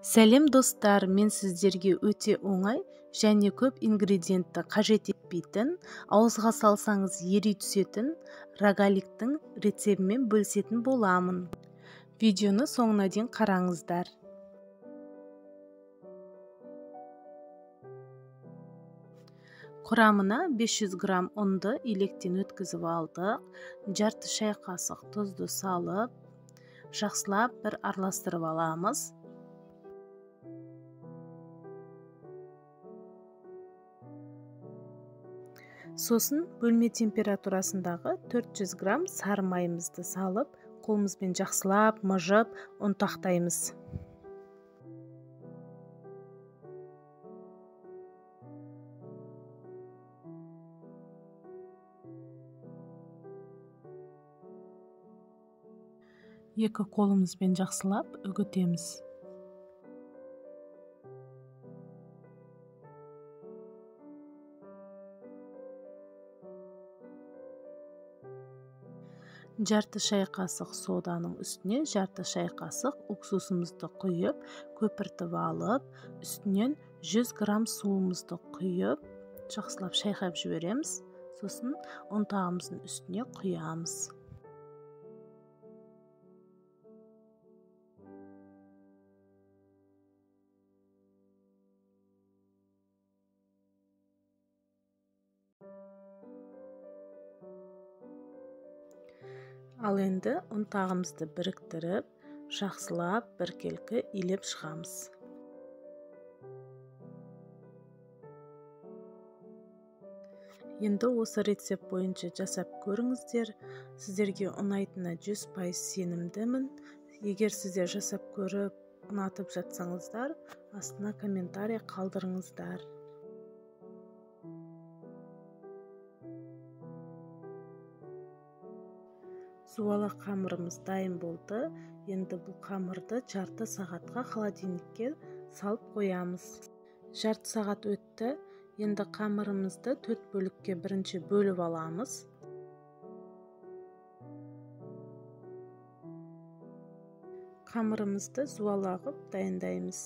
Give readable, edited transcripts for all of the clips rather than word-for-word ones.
Сәлем достар, мен сіздерге өте оңай және көп ингредиентті қажет етпейтін, ауызға салсаңыз ери түсетін рогаликтің рецептімен бөлісетін боламын. Видеоны соңына дейін қараңыздар. Құрамына 500 грамм ұнды електен өткізіп алдық. Жарты шай қасық тұзды салып, жақсылап бір араластырып аламыз. Сосын бөлме температурасындағы 400 грамм сары майымызды салып, қолымызбен жақсылап мыжып, ұнтақтаймыз. Екі қолымызбен жақсылап үгітеміз. Жарты шай қасық соданың үстіне жарты шай қасық уксусымызды құйып, көпіртіп алып, үстінен 100 грамм суымызды құйып, жақсылап шайқап жібереміз. Сосын ұнтағымыздың үстіне құямыз. Ал енді ұнтағымызды біріктіріп, жақсылап біркелкі илеп шығамыз. Енді осы рецепт бойынша жасап көріңіздер. Сіздерге ұнайтынына 100% сенімдімін. Егер сіздер жасап көріп, ұнатып жатсаңыздар, астына комментарий қалдырыңыздар. Зуала қамырымыз дайын болды. Енді бұл қамырды жарты сағатқа холодильникке салып қоямыз. Жарты сағат өтті. Енді қамырымызды 4 бөлікке бірінші бөліп аламыз. Қамырымызды зуала қылып дайындаймыз.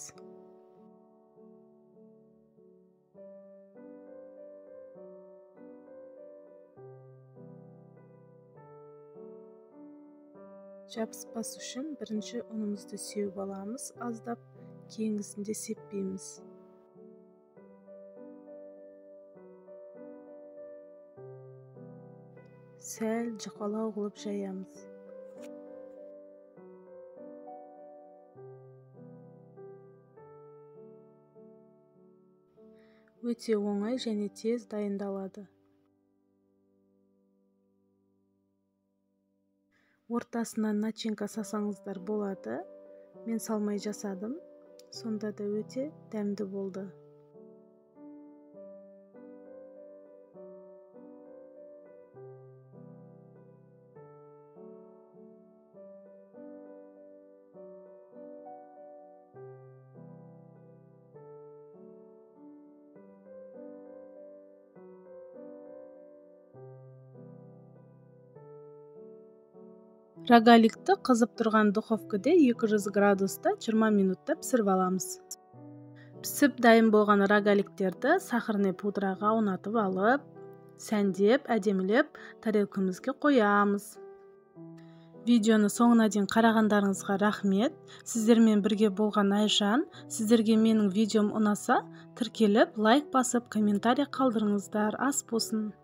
Жабыспас үшін бірінші ұнымызды сеуіп аламыз, аздап, кейінгісінде сеппейміз. Сәл жұқалау қылып жаямыз. Өте оңай және тез дайындалады. Ортасына начинка салсаңыздар болады. Мен салмай жасадым. Сонда да өте дәмді болды. Рогаликті қызып тұрған духовкада 200 градуста 20 минутта пісіріп аламыз. Пісіп дайын болған рогаликтерді сахарный пудраға аунатып алып, сәндеп, әдемілеп тарелкамызға қоямыз. Видеоны соңына дейін қарағандарыңызға рахмет. Сіздермен бірге болған Айжан. Сіздерге менің видеом ұнаса, тіркеліп, лайк басып, комментарий қалдырыңыздар. Ас болсын.